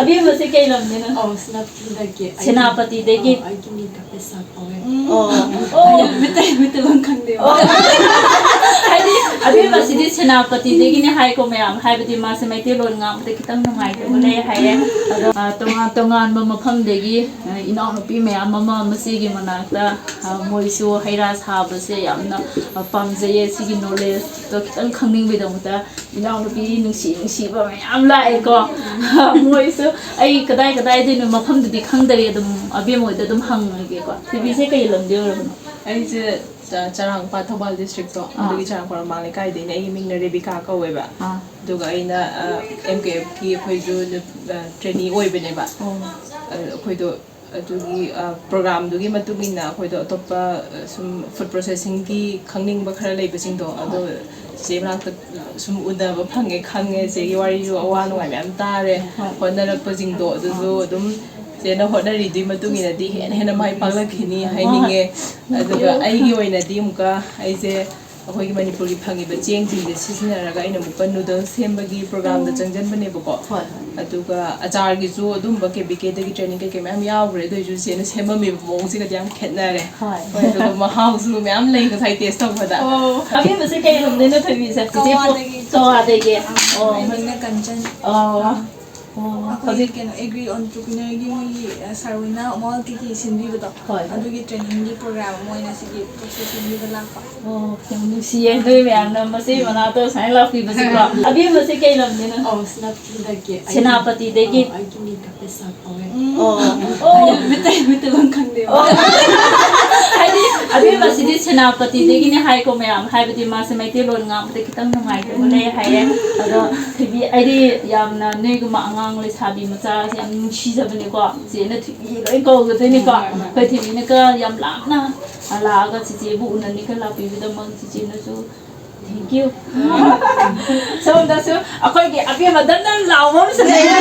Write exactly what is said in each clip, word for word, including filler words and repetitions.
ꯑꯕꯦꯝꯃꯁꯦ ꯀꯩ ꯂꯝꯗꯩꯅꯣ? ꯑꯧ, ꯁꯦꯅꯥꯄꯇꯤꯗꯒꯤ꯫ ꯑꯩ ꯁꯦꯅꯥꯄꯇꯤꯗꯒꯤ? ꯑꯧ, ꯑꯩꯒꯤ ꯃꯤꯡ ꯀꯄꯦꯁꯥ ꯀꯧꯋꯦ꯫ ꯑꯣ꯫ ꯑꯣ꯫ ꯃꯩꯇꯩ, ꯃꯩꯇꯩꯂꯣꯟ ꯈꯪꯗꯦꯕ꯫ ꯑꯣ꯫ ꯍꯥꯏꯗꯤ, ꯑꯕꯦꯝꯃꯁꯤꯗꯤ ꯁꯦꯅꯥꯄꯇꯤꯗꯒꯤꯅꯦ ꯍꯥꯏꯀꯣ ꯃꯌꯥꯝ, ꯍꯥꯏꯕꯗꯤ ꯃꯥꯁꯦ ꯃꯩꯇꯩꯂꯣꯟ ꯉꯥꯡꯕꯗ ꯈꯤꯇꯪ ꯅꯨꯡꯉꯥꯏꯇꯕ ꯂꯩ ꯍꯥꯏꯌꯦ꯫ ꯑꯗꯣ, ꯑ, ꯇꯣꯉꯥꯟ ꯇꯣꯉꯥꯟꯕ ꯃꯐꯝꯗꯒꯤ, ꯑ, ꯏꯅꯥꯎꯅꯨꯄꯤ ꯃꯌꯥꯝ ꯑꯃ ꯃꯆꯦꯒꯤ ꯃꯅꯥꯛꯇ, ꯑ, ꯃꯣꯏꯁꯨ ꯍꯩ ꯔꯥ ꯁꯥꯕꯁꯦ ꯌꯥꯝꯅ, ꯑ, ꯄꯥꯝꯖꯩꯌꯦ꯫ ꯁꯤꯒꯤ knowledgeꯇꯣ ꯈꯤꯇꯪ ꯈꯪꯅꯤꯡꯕꯒꯤꯗꯃꯛꯇ ꯏꯅꯥꯎꯅꯨꯄꯤ ꯅꯨꯡꯁꯤ ꯅꯨꯡꯁꯤꯕ ꯃꯌꯥꯝ ꯂꯥꯛꯑꯦꯀꯣ꯫ ꯃꯣꯏꯁꯨ ꯑꯩ ꯀꯗꯥꯏ ꯀꯗꯥꯏꯗꯩꯅꯣ ꯃꯐꯝꯗꯨꯗꯤ ꯈꯪꯗꯔꯦ, ꯑꯗꯨꯝ ꯑꯕꯦꯝꯃ ꯍꯣꯏꯗ ꯑꯗꯨꯝ ꯍꯪꯉꯒꯦꯀꯣ꯫ ꯊꯣꯏꯕꯤꯁꯦ ꯀꯩ ꯂꯝꯗꯩ ꯑꯣꯏꯔꯕꯅꯣ? ꯑꯩꯁꯦ ꯆ-, ꯆꯔꯥꯡꯄꯥꯠ ꯊꯧꯕꯥꯜ districtꯇꯣ, ꯑꯥ꯫ ꯑꯗꯨꯒꯤ ꯆꯔꯥꯡꯄꯥꯠ ꯃꯃꯥꯡ ꯂꯩꯀꯥꯏꯗꯩꯅꯦ꯫ ꯑꯩꯒꯤ ꯃꯤꯡꯅ ꯔꯦꯕꯤꯀꯥ ꯀꯧꯋꯦꯕ꯫ ꯑꯥ꯫ ꯑꯗꯨꯒ ꯑꯩꯅ, ꯑ, M K Fꯀꯤ ꯑꯩꯈꯣꯏꯁꯨ ꯅꯨ-, ꯑ, trainee ꯑꯣꯏꯕꯅꯦꯕ꯫ ꯑꯣ꯫ ꯑ, ꯑꯩꯈꯣꯏꯗꯣ ꯑꯗꯨꯒꯤ, ꯑ, programꯗꯨꯒꯤ ꯃꯇꯨꯡ ꯏꯟꯅ ꯑꯩꯈꯣꯏꯗꯣ ꯑꯇꯣꯞꯄ, ꯑ, ꯁꯨꯝ food processingꯒꯤ ꯈꯪꯅꯤꯡꯕ ꯈꯔ ꯂꯩꯕꯁꯤꯡꯗꯣ, ꯑꯗꯣ ꯆꯦ ꯃꯅꯥꯛꯇ ꯁꯨꯝ ꯎꯅꯕ ꯐꯪꯉꯦ, ꯈꯪꯉꯦ꯫ ꯆꯦꯒꯤ ꯋꯥꯔꯤꯁꯨ ꯑꯋꯥ ꯅꯨꯡꯉꯥꯏ ꯃꯌꯥꯝ ꯇꯥꯔꯦ꯫ ꯍꯣꯏ꯫ ꯍꯣꯠꯅꯔꯛꯄꯁꯤꯡꯗꯣ ꯑꯗꯨꯁꯨ ꯑꯗꯨꯝ ꯆꯦꯅ ꯍꯣꯠꯅꯔꯤꯗꯨꯒꯤ ꯃꯇꯨꯡ ꯏꯟꯅꯗꯤ ꯍꯦꯟꯅ ꯍꯦꯟꯅ ꯃꯥꯏ ꯄꯥꯛꯂꯛꯈꯤꯅꯤ ꯍꯥꯏꯅꯤꯡꯉꯦ꯫ ꯑꯗꯨꯒ ꯑꯩꯒꯤ ꯑꯣꯏꯅꯗꯤ ꯑꯃꯨꯛꯀ ꯑꯩꯁꯦ ꯑꯩꯈꯣꯏꯒꯤ ꯃꯅꯤꯄꯨꯔꯒꯤ ꯐꯪꯉꯤꯕ ꯆꯦꯡꯁꯤꯡꯁꯦ ꯁꯤꯖꯤꯟꯅꯔꯒ ꯑꯩꯅ ꯑꯃꯨꯛꯀ noodles ꯁꯦꯝꯕꯒꯤ programꯗ ꯆꯪꯁꯤꯟꯕꯅꯦꯕꯀꯣ꯫ ꯍꯣꯏ꯫ ꯑꯗꯨꯒ ꯑꯆꯥꯔꯒꯤꯁꯨ ꯑꯗꯨꯝꯕ K B Kꯗꯒꯤ training ꯀꯩꯀꯩ ꯃꯌꯥꯝ ꯌꯥꯎꯈ꯭ꯔꯦ꯫ ꯑꯗꯨ ꯑꯣꯏꯔꯁꯨ ꯆꯦꯅ ꯁꯦꯝꯃꯝꯃꯤꯕ ꯃꯑꯣꯡꯁꯤꯒꯗꯤ ꯌꯥꯝ ꯈꯦꯠꯅꯔꯦ꯫ ꯍꯣꯏ꯫ ꯍꯣꯏ, ꯑꯗꯨꯒ ꯃꯍꯥꯎꯁꯨ ꯃꯌꯥꯝ ꯂꯩ ꯉꯁꯥꯏ taste ꯇꯧꯕꯗ꯫ ꯑꯣ, ꯑꯕꯦꯝꯃꯁꯦ ꯀꯩ ꯂꯝꯗꯩꯅꯣ ꯊꯣꯏꯕꯤꯁꯦ? ꯆꯤꯆꯦ ꯄꯨ-, ꯀꯋꯥꯗꯒꯤ꯫ ꯀꯋꯥꯗꯒꯤ꯫ ꯑꯣ꯫ ꯑꯩ ꯃꯤꯡꯅ ꯀꯟꯆꯟ꯫ ꯑꯣ꯫ ꯑꯣ, ꯑꯩꯈꯣꯏꯒꯤ ꯍꯧꯖꯤꯛ ꯀꯩꯅꯣ, agri entrepreneurꯒꯤ ꯃꯣꯏꯒꯤ, ꯑ, ꯁꯥꯔ ꯍꯣꯏꯅ ꯃꯣꯜ ꯀꯩꯀꯩ ꯁꯤꯟꯕꯤꯕꯗꯣ, ꯍꯣꯏ, ꯍꯣꯏ꯫ ꯑꯗꯨꯒꯤ trainingꯒꯤ program ꯑꯃ ꯑꯣꯏꯅ ꯁꯤꯒꯤ processingꯒꯤꯗ ꯂꯥꯛꯄ꯫ ꯑꯣ, ꯌꯥꯝ ꯅꯨꯡꯁꯤꯌꯦ ꯅꯣꯏ ꯃꯌꯥꯝꯅ ꯃꯆꯦ ꯃꯅꯥꯛꯇ ꯁꯨꯃꯥꯏꯅ ꯂꯥꯛꯄꯤꯕꯁꯦꯀꯣ꯫ ꯑꯕꯦꯝꯃꯁꯦ ꯀꯩ ꯂꯝꯗꯩꯅꯣ? ꯑꯣ, ꯁꯦꯅꯥꯄꯇꯤꯗꯒꯤ꯫ ꯑꯩ, ꯁꯦꯅꯥꯄꯇꯤꯗꯒꯤ? ꯑꯣ, ꯑꯩꯒꯤ ꯃꯤꯡ ꯀꯄꯦꯁꯥ ꯀꯧꯋꯦ꯫ ꯑꯣ, ꯑꯣ꯫ ꯃꯩꯇꯩ, ꯃꯩꯇꯩꯂꯣꯟ ꯈꯪꯗꯦꯕ꯫ ꯑꯣ꯫ ꯍꯥꯏꯗꯤ, ꯑꯕꯦꯝꯃꯁꯤꯗꯤ ꯁꯦꯅꯥꯄꯇꯤꯗꯒꯤꯅꯦ ꯍꯥꯏꯀꯣ ꯃꯌꯥꯝ, ꯍꯥꯏꯕꯗꯤ ꯃꯥꯁꯦ ꯃꯩꯇꯩꯂꯣꯟ ꯉꯥꯡꯕꯗ ꯈꯤꯇꯪ ꯅꯨꯡꯉꯥꯏꯇꯕ ꯂꯩ ꯍꯥꯏꯌꯦ꯫ ꯑꯗꯣ ꯊꯣꯏꯕꯤ, ꯑꯩꯗꯤ ꯌꯥꯝꯅ ꯅꯣꯏꯒꯨꯝꯕ ꯑꯉꯥꯡ ꯂꯩꯁꯥꯕꯤ ꯃꯆꯥꯁꯦ ꯌꯥꯝ ꯅꯨꯡꯁꯤꯖꯕꯅꯦꯀꯣ꯫ ꯆꯦꯅ ꯊꯣꯏꯕꯤ ꯂꯣꯏ ꯀꯧꯒꯗꯣꯏꯅꯤꯀꯣ꯫ ꯑꯩꯈꯣꯏ ꯊꯣꯏꯕꯤꯅꯒ ꯌꯥꯝ ꯂꯥꯞꯅ ꯂꯥꯛꯑꯒ ꯆꯤꯆꯦꯕꯨ ꯎꯅꯅꯤꯒ ꯂꯥꯛꯄꯤꯕꯗꯃꯛ ꯆꯤꯆꯦꯅꯁꯨ thank you꯫ ꯁꯣꯝꯗꯁꯨ ꯑꯩꯈꯣꯏꯒꯤ ꯑꯕꯦꯝꯃ ꯗꯟ ꯗꯟ ꯂꯥꯎꯕ ꯑꯃꯁꯨ ꯂꯩꯔꯦ꯫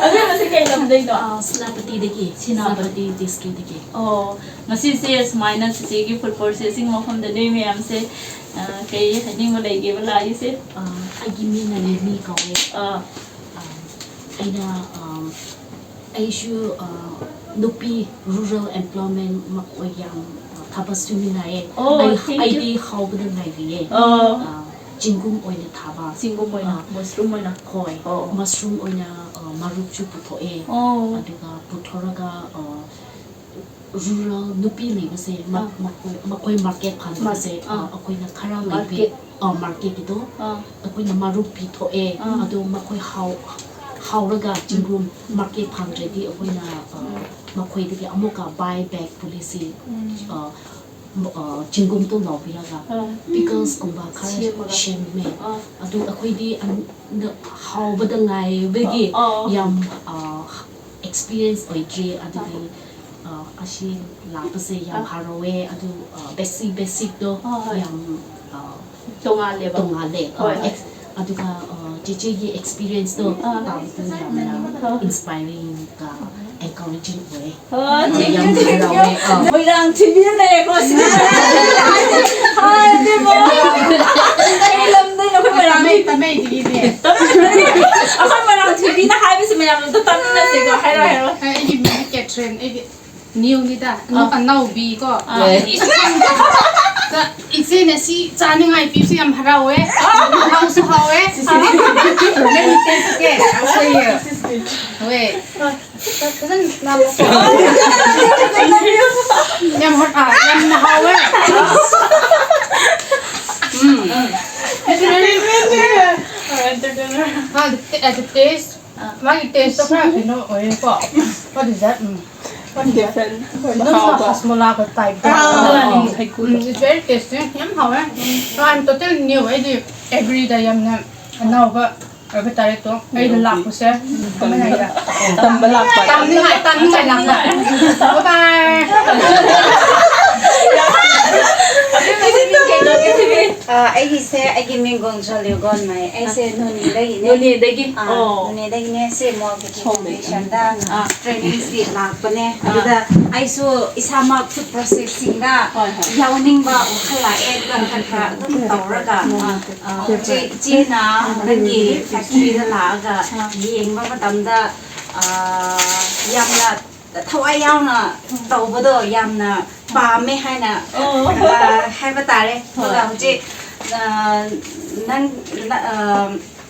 ꯑꯕꯦꯝꯃꯁꯦ ꯀꯩ ꯂꯝꯗꯩꯅꯣ? ꯑꯥ, ꯁꯦꯅꯥꯄꯇꯤꯗꯒꯤ, ꯁꯦꯅꯥꯄꯇꯤ꯫ ꯁꯦꯅꯥꯄꯇꯤ districtꯇꯒꯤ꯫ ꯑꯣ, ꯉꯁꯤꯁꯦ ꯁꯨꯃꯥꯏꯅ ꯆꯤꯆꯦꯒꯤ food processing ꯃꯐꯝꯗ ꯅꯣꯏ ꯃꯌꯥꯝꯁꯦ, ꯑ, ꯀꯩ ꯍꯥꯏꯅꯤꯡꯕ ꯂꯩꯒꯦꯕ ꯂꯥꯛꯏꯁꯦ? ꯑ, ꯑꯩꯒꯤ ꯃꯤꯡꯅ ꯂꯤꯂꯤ ꯀꯧꯋꯦ꯫ ꯑ꯫ ꯑ, ꯑꯩꯅ ꯑꯝ, ꯑꯩꯁꯨ ꯑ, ꯅꯨꯄꯤ ꯔꯨꯔꯦꯜ ꯑꯦꯝꯄ꯭ꯂꯣꯏꯃꯦꯟ ꯃꯈꯣꯏ ꯌꯥꯝ ꯑ, ꯊꯕꯛ ꯁꯨꯃꯤꯟꯅꯩꯌꯦ꯫ Oh, ꯑꯩ thank you. ꯑꯩꯗꯤ ꯍꯥꯎꯕꯗ ꯉꯥꯏꯔꯤꯌꯦ꯫ ꯑꯣ꯫ ꯑ, ꯆꯤꯡꯒꯨꯝ ꯑꯣꯏꯅ ꯊꯥꯕ꯫ ꯆꯤꯡꯒꯨꯝ ꯑꯣꯏꯅ, ꯑ, mushroom ꯑꯣꯏꯅ? ꯍꯣꯏ꯫ ꯑꯣ꯫ Mushroom ꯑꯣꯏꯅ ꯑ, ꯃꯔꯨꯞꯁꯨ ꯄꯨꯊꯣꯛꯑꯦ꯫ ꯑꯣ꯫ ꯑꯗꯨꯒ ꯄꯨꯊꯣꯔꯒ ꯑ, ꯔꯨꯔꯦꯜ ꯅꯨꯄꯤ ꯂꯩꯕꯁꯦ ꯃ- ꯑꯥ꯫ ꯃꯈꯣꯏ ꯃꯈꯣꯏ ꯃꯥꯔꯀꯦꯠ ꯐꯪꯕꯁꯦ ꯃꯥꯔꯀꯦꯠ, ꯑꯥ꯫ ꯑ, ꯑꯩꯈꯣꯏꯅ ꯈꯔ ꯃꯥꯔꯀꯦꯠ꯫ ꯂꯩꯕꯤ ꯑ, ꯃꯥꯔꯀꯦꯠꯀꯤꯗꯣ ꯑꯥ꯫ ꯑꯩꯈꯣꯏꯅ ꯃꯔꯨꯞ ꯄꯤꯊꯣꯛꯑꯦ꯫ ꯑꯥ꯫ ꯑꯗꯣ ꯃꯈꯣꯏ ꯍꯥꯎ ꯍꯥꯎꯔꯒ ꯆꯤꯡꯒꯨꯝ ꯃꯥꯔꯀꯦꯠ ꯐꯪꯗ꯭ꯔꯗꯤ ꯑꯩꯈꯣꯏꯅ ꯑ, ꯃꯈꯣꯏꯗꯒꯤ ꯑꯃꯨꯛꯀ ꯕꯥꯏ ꯕꯦꯛ ꯄꯣꯂꯤꯁꯤ ꯑ, ꯃ- ꯑ, ꯆꯤꯡꯒꯨꯝꯗꯣ ꯂꯧꯕꯤꯔꯒ ꯑꯥ꯫ ꯄꯤꯀꯜꯁꯀꯨꯝꯕ ꯈꯔ ꯁꯦꯝꯃꯒ꯫ ꯁꯦꯝꯃꯦ꯫ ꯑꯥ꯫ ꯑꯗꯨ ꯑꯩꯈꯣꯏꯗꯤ ꯑꯟ- ꯍꯥꯎꯕꯗ ꯉꯥꯏꯕꯒꯤ ꯑꯥ꯫ ꯌꯥꯝ ꯑꯦꯛꯁꯄꯤꯔꯤꯌꯦꯟꯁ ꯑꯣꯏꯗ꯭ꯔꯤ꯫ ꯑꯗꯨꯗꯤ ꯑ, ꯑꯁꯤ ꯂꯥꯛꯄꯁꯦ ꯌꯥꯝ ꯑꯥ꯫ ꯍꯔꯥꯎꯋꯦ꯫ ꯑꯗꯨ ꯕꯦꯁꯤꯛ ꯕꯦꯁꯤꯛꯇꯣ ꯍꯣꯏ, ꯍꯣꯏ꯫ ꯌꯥꯝ ꯑ, ꯇꯣꯉꯥꯜꯂꯦꯕ꯫ ꯇꯣꯉꯥꯜꯂꯦ꯫ ꯑ, ꯍꯣꯏ, ꯍꯣꯏ꯫ ꯑꯦꯛꯁ- ꯑꯗꯨꯒ ꯑ, ꯆꯦꯆꯦꯒꯤ ꯑꯦꯛꯁꯄꯤꯔꯤꯌꯦꯟꯁꯇꯣ ꯑꯥ꯫ ꯇꯥꯕꯗ ꯌꯥꯝꯅ ꯑꯥ꯫ ꯏꯟꯁꯄꯥꯏꯔꯤꯡꯒ ꯑꯦꯟꯀꯔꯦꯖꯤꯡ ꯑꯣꯏꯌꯦ꯫ ꯑꯣ, thank you, ꯌꯥꯝ thank you. ꯍꯔꯥꯎꯋꯦ꯫ ꯑ, ꯃꯣꯏꯔꯥꯡ ꯊꯤꯕꯤꯅ ꯂꯩꯔꯦꯀꯣ, ꯁꯤꯗ꯫ ꯍꯥꯏ, ꯏꯕꯦꯝꯃ꯫ ꯀꯩ ꯂꯝꯗꯩꯅꯣ ꯑꯩꯈꯣꯏ ꯃꯣꯏꯔꯥꯡ ꯊꯤꯕꯤ? ꯇꯃꯩꯗꯒꯤꯅꯦ꯫ ꯑꯩꯈꯣꯏ ꯃꯣꯏꯔꯥꯡ ꯊꯤꯕꯤꯅ ꯍꯥꯏꯕꯁꯤ ꯃꯌꯥꯝ ꯑꯝꯇ ꯇꯥꯃꯤꯟꯅꯁꯦꯀꯣ꯫ ꯍꯥꯏꯔꯣ, ꯍꯥꯏꯔꯣ꯫ ꯑꯩꯒꯤ ꯃꯤꯡꯗꯤ ꯀꯦꯊ꯭ꯔꯤꯟ꯫ ꯑꯩꯗꯤ ꯅ꯭ꯌꯨꯅꯤꯗ, ꯑꯅꯧꯕꯤꯀꯣ꯫ ꯑꯥ꯫ ꯏꯆꯦꯅ ꯁꯤ ꯆꯥꯅꯤꯡꯉꯥꯏ ꯄꯤꯕꯁꯦ ꯌꯥꯝ ꯍꯔꯥꯎꯋꯦ꯫ ꯍꯥꯎꯁꯨ ꯍꯥꯎꯋꯦ꯫ Let me taste again. I'll show you. Wait. ꯐꯖꯅ ꯅꯥꯜꯂꯣꯀꯣ꯫ ꯌꯥꯝ ꯍꯥꯎ-, ꯑꯥ, ꯌꯥꯝꯅ ꯍꯥꯎꯋꯦ꯫ ꯎꯝ꯫ ꯑꯥ, the, the taste, ꯃꯥꯒꯤ taste ꯇꯣ ꯈꯔ ꯀꯩꯅꯣ ꯑꯣꯏꯌꯦꯀꯣ꯫ What is that? Um. What is that? ꯑꯗꯨꯝ ꯍꯥꯁꯃꯣꯂꯥꯒ type ꯇ꯫ ꯑꯥ꯫ ꯎꯝ, it's very tasty. ꯌꯥꯝ ꯍꯥꯎꯋꯦ꯫ So, I'm totally new. ꯑꯩꯗꯤ agri ꯗ ꯌꯥꯝꯅ ꯑꯅꯧꯕ ꯑꯣꯏꯕ ꯇꯥꯔꯦ ꯇꯣ꯫ ꯑꯩꯅ ꯂꯥꯛꯄꯁꯦ꯫ ꯀꯃꯥꯏꯅ ꯍꯥꯏꯒꯦꯔꯥ? ꯇꯝꯕ ꯂꯥꯛꯄ꯫ ꯇꯝꯅꯤꯡꯉꯥꯏ, ꯇꯝꯅꯤꯡꯉꯥꯏ ꯂꯥꯛꯄ꯫ Bye bye. ꯑꯥ, ꯑꯩꯒꯤꯁꯦ, ꯑꯩꯒꯤ ꯃꯤꯡ ꯒꯣꯡꯖꯣꯜ ꯂꯤꯎꯒꯣꯟꯃꯩ꯫ ꯑꯩꯁꯦ ꯅꯣꯅꯦꯗꯒꯤꯅꯦ꯫ ꯅꯣꯅꯦꯗꯒꯤ? ꯑꯥ, ꯑꯣ꯫ ꯅꯣꯅꯦꯗꯒꯤꯅꯦ꯫ ꯁꯤ ꯃꯣꯜꯒꯤ ꯁꯣꯝꯗꯒꯤ꯫ Foundationꯗ ꯑꯥ꯫ Trainingsꯀꯤ ꯂꯥꯛꯄꯅꯦ꯫ ꯑꯥ꯫ ꯑꯗꯨꯗ ꯑꯩꯁꯨ ꯏꯁꯥꯃꯛ food processingꯗ ꯍꯣꯏ, ꯍꯣꯏ꯫ ꯌꯥꯎꯅꯤꯡꯕ ꯋꯥꯈꯜ ꯂꯥꯛꯑꯦ꯫ ꯑꯗꯨꯒ ꯈꯔ ꯈꯔ ꯑꯗꯨꯝ ꯇꯧꯔꯒ, ꯑꯥ꯫ ꯑꯥ, ꯍꯧꯖꯤꯛ ꯏꯆꯦꯅ ꯅꯪꯒꯤ factoryꯗ ꯂꯥꯛꯑꯒ ꯑꯥ꯫ ꯌꯦꯡꯕ ꯃꯇꯝꯗ, ꯑꯥ, ꯌꯥꯝꯅ ꯊꯋꯥꯏ ꯌꯥꯎꯅ ꯇꯧꯕꯗꯣ ꯌꯥꯝꯅ ꯄꯥꯝꯃꯦ ꯍꯥꯏꯅ, ꯑꯣ꯫ ꯑ, ꯍꯥꯏꯕ ꯇꯥꯔꯦ꯫ ꯍꯣꯏ꯫ ꯑꯗꯨꯒ ꯍꯧꯖꯤꯛ, ꯑ, ꯅꯪ, ꯅ-, ꯑ,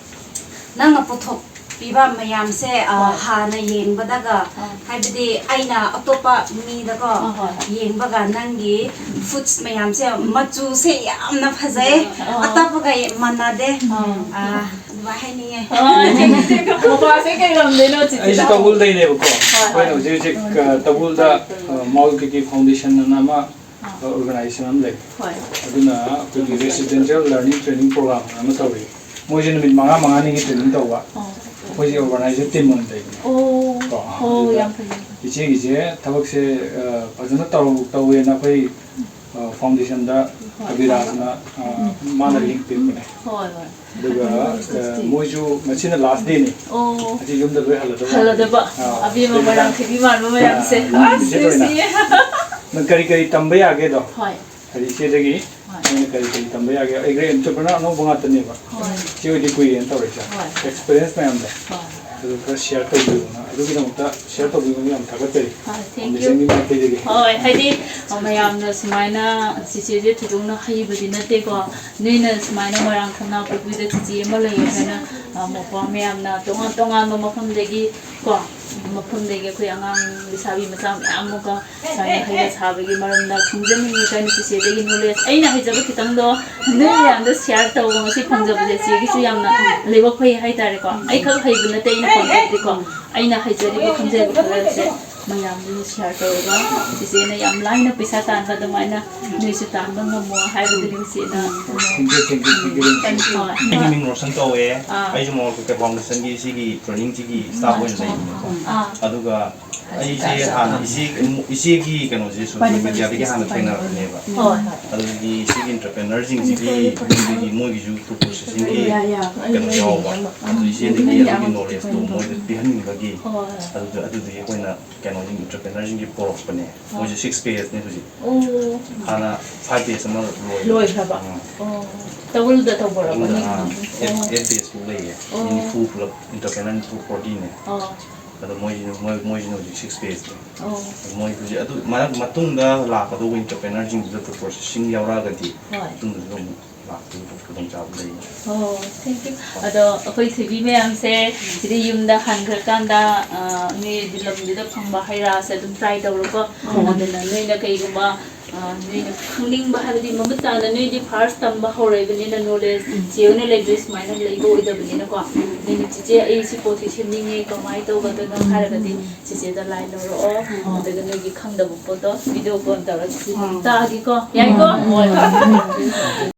ꯅꯪꯅ ꯄꯨꯊꯣꯛꯄꯤꯕ ꯃꯌꯥꯝꯁꯦ, ꯑ, ꯍꯣꯏ꯫ ꯍꯥꯟꯅ ꯌꯦꯡꯕꯗꯒ, ꯑꯥ꯫ ꯍꯥꯏꯕꯗꯤ ꯑꯩꯅ ꯑꯇꯣꯞꯄ ꯃꯤꯗꯀꯣ ꯑꯥ, ꯍꯣꯏ, ꯍꯣꯏ꯫ ꯌꯦꯡꯕꯒ ꯅꯪꯒꯤ foods ꯃꯌꯥꯝꯁꯦ ꯃꯆꯨꯁꯦ ꯌꯥꯝꯅ ꯐꯖꯩ, ꯑꯥ꯫ ꯑꯇꯣꯞꯄꯒ ꯃꯥꯟꯅꯗꯦ꯫ ꯑꯥ꯫ ꯑ, ꯑꯗꯨꯃꯥꯏ ꯍꯥꯏꯅꯤꯡꯉꯦ꯫ ꯑ, ꯆꯦ, ꯆꯦ, ꯃꯄꯥꯁꯦ ꯀꯩ ꯂꯝꯗꯩꯅꯣ, ꯆꯤꯆꯦ? ꯑꯩꯁꯦ ꯇꯧꯕꯨꯜꯗꯩꯅꯦꯕꯀꯣ꯫ ꯍꯣꯏ, ꯑꯩꯈꯣꯏꯅ ꯍꯣꯏ꯫ ꯍꯧꯖꯤꯛ ꯍꯧꯖꯤꯛ, ꯑ, ꯇꯧꯕꯨꯜꯗ, ꯑ, ꯃꯥꯎꯜ ꯀꯤꯀꯤ Foundation ꯑꯅ ꯑꯃ, ꯑꯥ꯫ ꯑ, organization ꯑꯃ ꯂꯩ꯫ ꯍꯣꯏ꯫ ꯑꯗꯨꯅ ꯑꯩꯈꯣꯏꯒꯤ residential learning training program ꯑꯅ ꯑꯃ ꯇꯧꯔꯤ꯫ ꯃꯣꯏꯁꯦ ꯅꯨꯃꯤꯠ ꯃꯉꯥ ꯃꯉꯥꯅꯤꯒꯤ training ꯇꯧꯕ꯫ ꯑꯣ꯫ ꯑꯩꯈꯣꯏꯁꯦ organizer team ꯑꯣꯏꯅ ꯂꯩꯕꯅꯦ꯫ ꯑꯣ꯫ ꯀꯣ, ꯑꯣ, ꯑꯗꯨꯗ ꯌꯥꯝ ꯐꯩ, ꯌꯥꯝ ꯐꯩ꯫ ꯏꯆꯦꯒꯤꯁꯦ ꯊꯕꯛꯁꯦ, ꯑ, ꯐꯖꯅ ꯇꯧ-, ꯇꯧꯋꯦꯅ ꯑꯩꯈꯣꯏ, ꯑ, foundationꯗ ꯍꯣꯏ꯫ ꯀꯕꯤꯔꯥꯖꯅ, ꯑ, ꯎꯝ꯫ ꯃꯥꯅ link ꯄꯤꯔꯛꯄꯅꯦ꯫ ꯍꯣꯏ, ꯍꯣꯏ꯫ ꯑꯗꯨꯒ, ꯑ, ꯃꯣꯏꯁꯨ ꯉꯁꯤꯅ last dayꯅꯤ꯫ ꯑꯣ꯫ ꯉꯁꯤ ꯌꯨꯝꯗ ꯂꯣꯏ ꯍꯜꯂꯗꯕ ꯃꯥꯜꯂꯦ꯫ ꯍꯜꯂꯗꯕ꯫ ꯑꯥ, ꯑꯕꯦꯝꯃ ꯑꯗꯨꯅ, ꯃꯣꯏꯔꯥꯡꯊꯣꯏꯕꯤ ꯃꯥꯟꯕ ꯃꯌꯥꯝꯁꯦ꯫ ꯑꯥ, ꯑꯁ, ꯏꯆꯦ ꯊꯣꯏꯅ꯫ ꯅꯨꯡꯁꯤꯌꯦ꯫ ꯅꯪ ꯀꯔꯤ ꯀꯔꯤ ꯇꯝꯕ ꯌꯥꯒꯦꯗꯣ? ꯍꯣꯏ꯫ ꯍꯥꯏꯗꯤ ꯏꯆꯦꯗꯒꯤ ꯍꯣꯏ꯫ ꯅꯪꯅ ꯀꯔꯤ ꯀꯔꯤ ꯇꯝꯕ ꯌꯥꯒꯦ? ꯑꯩꯈꯣꯏ entrepreneur ꯑꯅꯧꯕ ꯉꯥꯛꯇꯅꯦꯕ꯫ ꯍꯣꯏ꯫ ꯏꯆꯦ ꯍꯣꯏꯗꯤ ꯀꯨꯏꯔꯦꯅ ꯇꯧꯔꯛꯏꯁꯦ꯫ ꯍꯣꯏ꯫ Experience ꯃꯌꯥꯝꯗꯣ꯫ ꯍꯣꯏ꯫ ꯑꯗꯨ ꯈꯔ share ꯇꯧꯕꯤꯌꯣꯅ꯫ ꯑꯗꯨꯒꯤꯗꯃꯛꯇ share ꯇꯧꯕꯤꯕꯒꯤ ꯌꯥꯝ ꯊꯥꯒꯠꯆꯔꯤ꯫ ꯍꯣꯏ, thank you꯫ Foundationꯒꯤ ꯃꯥꯏꯀꯩꯗꯒꯤ꯫ ꯍꯣꯏ, ꯍꯥꯏꯗꯤ, ꯃꯌꯥꯝꯅ ꯁꯨꯃꯥꯏꯅ ꯆꯤꯆꯦꯁꯦ ꯊꯣꯏꯗꯣꯛꯅ ꯍꯩꯕꯗꯤ ꯅꯠꯇꯦꯀꯣ꯫ ꯅꯣꯏꯅ ꯁꯨꯃꯥꯏꯅ ꯃꯣꯏꯔꯥꯡ ꯈꯝꯅꯥ ꯄꯨꯈ꯭ꯔꯤꯗ ꯆꯤꯆꯦ ꯑꯃ ꯂꯩꯌꯦ ꯍꯥꯏꯅ, ꯑ, ꯃꯧꯄ꯭ꯋꯥ ꯃꯌꯥꯝꯅ ꯇꯣꯉꯥꯟ ꯇꯣꯉꯥꯟꯕ ꯃꯐꯝꯗꯒꯤ ꯀꯣ, ꯃꯐꯝꯗꯒꯤ ꯑꯩꯈꯣꯏ ꯑꯉꯥꯡ ꯂꯩꯁꯥꯕꯤ ꯃꯆꯥ ꯃꯌꯥꯝ ꯑꯃꯒ ꯁꯨꯃꯥꯏꯅ ꯍꯩ ꯔꯥ ꯁꯥꯕꯒꯤ ꯃꯔꯝꯗ ꯈꯪꯖꯅꯤꯡꯉꯤ ꯀꯥꯏꯅ ꯆꯤꯆꯦꯗꯒꯤ knowledge, ꯑꯩꯅ ꯍꯩꯖꯕ ꯈꯤꯇꯪꯗꯣ ꯅꯣꯏ ꯃꯌꯥꯝꯗ share ꯇꯧꯕ ꯉꯁꯤ ꯐꯪꯖꯕꯁꯦ ꯆꯦꯒꯤꯁꯨ ꯌꯥꯝꯅ ꯂꯥꯏꯕꯛ ꯐꯩ ꯍꯥꯏꯇꯥꯔꯦꯀꯣ꯫ ꯑꯩꯈꯛ ꯍꯩꯕ ꯅꯠꯇꯦ ꯑꯩꯅ ꯄꯥꯝꯖꯕꯗꯤꯀꯣ, ꯑꯩꯅ ꯍꯩꯖꯔꯤꯕ ꯈꯪꯖꯔꯤꯕ ꯈꯔꯁꯦ ꯃꯌꯥꯝꯗꯨ ꯁꯤꯌꯥꯔ ꯇꯧꯔꯒ ꯆꯤꯆꯦꯅ ꯌꯥꯝ ꯂꯥꯏꯅ ꯄꯩꯁꯥ ꯇꯥꯟꯕ ꯑꯗꯨꯃꯥꯏꯅ ꯅꯣꯏꯁꯨ ꯇꯥꯟꯕ ꯉꯝꯃꯣ ꯍꯥꯏꯕꯗꯨꯅꯤ ꯆꯤꯆꯦꯅ꯫ Thank you, thank you, thank you very much. ꯍꯣꯏ꯫ ꯑꯩꯒꯤ ꯃꯤꯡ ꯔꯣꯁꯟ ꯀꯧꯋꯦ꯫ ꯑꯥ꯫ ꯑꯩꯁꯨ ꯃꯣꯔꯣꯛ ꯀꯦꯐꯥꯎꯟꯗꯦꯁꯟꯒꯤ ꯁꯤꯒꯤ ꯇ꯭ꯔꯦꯅꯤꯡꯁꯤꯒꯤ ꯁ꯭ꯇꯥꯐ ꯑꯣꯏꯅ ꯂꯩꯕꯅꯦꯀꯣ꯫ ꯑꯥ꯫ ꯑꯗꯨꯒ ꯑꯩꯁꯦ ꯍꯥꯟꯅ ꯏꯆꯦ ꯏꯆꯦꯒꯤ ꯀꯩꯅꯣꯁꯦ ꯁꯣꯁꯤꯌꯦꯜ ꯃꯦꯗꯤꯌꯥꯗꯒꯤ ꯍꯥꯟꯅ ꯊꯦꯡꯅꯔꯛꯄꯅꯦꯕ꯫ ꯍꯣꯏ ꯍꯣꯏ꯫ ꯑꯗꯨꯗꯒꯤ ꯁꯤꯒꯤ ꯑꯦꯟꯇꯔꯄ꯭ꯔꯦꯅꯔꯁꯤꯡꯁꯤꯒꯤ ꯃꯣꯏꯗꯒꯤ ꯃꯣꯏꯒꯤꯁꯨ ꯐꯨꯗ ꯄ꯭ꯔꯣꯁꯦꯁꯤꯡꯒꯤ ꯀꯩꯅꯣ ꯌꯥꯎꯕ꯫ ꯑꯗꯨ ꯏꯆꯦꯗꯒꯤ ꯑꯗꯨꯒꯤ ꯅꯣꯂꯦꯖꯇꯣ ꯃꯣꯏꯗ ꯄꯤꯍꯟꯅꯤꯡꯕꯒꯤ꯫ ꯍꯣꯏ꯫ ꯑꯗꯨꯗ ꯑꯗꯨꯗꯒꯤ ꯑꯩꯈꯣꯏꯅ ꯀꯩꯅꯣ ꯑꯦꯟꯇꯔꯄ꯭ꯔꯦꯅꯔꯁꯤꯡꯒꯤ ꯄꯣꯔꯛꯄꯅꯦ꯫ ꯃꯣꯏꯁꯦ ꯁꯤꯛꯁ ꯄꯦꯖꯅꯦ ꯍꯧꯖꯤꯛ꯫ ꯑꯣ꯫ ꯍꯥꯟꯅ ꯐꯥꯏꯚ ꯄꯦꯖ ꯑꯃ ꯂꯣꯏ ꯂꯣꯏꯈ꯭ꯔꯕ? ꯎꯝ꯫ ꯑꯣ꯫ ꯇꯧꯕꯜꯗ ꯇꯧꯕꯔꯕ ꯑꯗꯨꯅ, ꯅꯣꯏ? ꯑꯥ, ꯑꯦꯠ ꯑꯣ꯫ ꯑꯦꯠ ꯄꯦꯖ ꯐꯥꯎ ꯂꯩꯌꯦ꯫ ꯑꯣ꯫ ꯃꯤ ꯅꯤꯐꯨ ꯄꯨꯂꯞ ꯑꯦꯟꯇꯔꯄ꯭ꯔꯦꯅꯔ ꯅꯤꯐꯨ ꯐꯣꯔꯇꯤꯅꯦ꯫ ꯑꯣ꯫ ꯑꯗꯣ ꯃꯣꯏꯁꯤꯅ ꯃꯣꯏ ꯃꯣꯏꯁꯤꯅ ꯍꯧꯖꯤꯛ ꯁꯤꯛꯁ ꯄꯦꯖꯅꯦ꯫ ꯑꯣ꯫ ꯃꯣꯏ ꯍꯧꯖꯤꯛ ꯑꯗꯨ ꯃꯔꯛ ꯃꯇꯨꯡꯗ ꯂꯥꯛꯀꯗꯧꯕ ꯑꯦꯟꯇꯔꯄ꯭ꯔꯦꯅꯔꯁꯤꯡꯗꯨꯗ ꯐꯨꯗ ꯄ꯭ꯔꯣꯁꯦꯁꯤꯡ ꯌꯥꯎꯔꯛꯑꯒꯗꯤ ꯍꯣꯏ꯫ ꯃꯇꯨꯡꯗꯁꯨ ꯑꯃꯨꯛ ꯂꯥꯛꯄꯒꯤ ꯈꯨꯗꯣꯡꯆꯥꯕ ꯂꯩ꯫ ꯑꯣ, thank you. ꯑꯗꯣ ꯑꯩꯈꯣꯏ ꯊꯣꯏꯕꯤ ꯃꯌꯥꯝꯁꯦ ꯁꯤꯗ ꯌꯨꯝꯗ ꯍꯟꯈ꯭ꯔꯀꯥꯟꯗ, ꯑ, ꯅꯣꯏ ꯂꯝꯗꯨꯗ ꯐꯪꯕ ꯍꯩ ꯔꯥꯁꯦ ꯑꯗꯨꯝ ꯇ꯭ꯔꯥꯏ ꯇꯧꯔꯣꯀꯣ꯫ ꯑꯗꯨꯅ ꯅꯣꯏꯅ ꯀꯩꯒꯨꯝꯕ, ꯑ, ꯅꯣꯏꯅ ꯈꯪꯅꯤꯡꯕ ꯍꯥꯏꯕꯗꯤ ꯃꯃꯨꯠ ꯇꯥꯅ ꯅꯣꯏꯗꯤ ꯐꯥꯔꯁ ꯇꯝꯕ ꯍꯧꯔꯛꯏꯕꯅꯤꯅ ꯅꯣꯂꯦꯖ ꯆꯦ ꯍꯣꯏꯅ ꯂꯩꯕꯗꯨ ꯁꯨꯃꯥꯏꯅ ꯂꯩꯕ ꯑꯣꯏꯗꯕꯅꯤꯅꯀꯣ꯫ ꯅꯣꯏꯅ ꯆꯤꯆꯦ ꯑꯩ ꯁꯤ ꯄꯣꯠꯁꯤ ꯁꯦꯝꯅꯤꯡꯉꯦ ꯀꯃꯥꯏꯅ ꯇꯧꯒꯗꯣꯏꯅꯣ ꯍꯥꯏꯔꯒꯗꯤ ꯆꯤꯆꯦꯗ ꯂꯥꯏꯟ ꯂꯧꯔꯛꯑꯣ꯫ ꯑꯗꯨꯒ ꯅꯣꯏꯒꯤ ꯈꯪꯗꯕ ꯄꯣꯠꯇꯣ ꯚꯤꯗꯤꯑꯣ ꯀꯣꯜ ꯇꯧꯔꯒ ꯆꯤꯆꯦ ꯇꯥꯒꯦꯀꯣ꯫ ꯌꯥꯏꯀꯣ?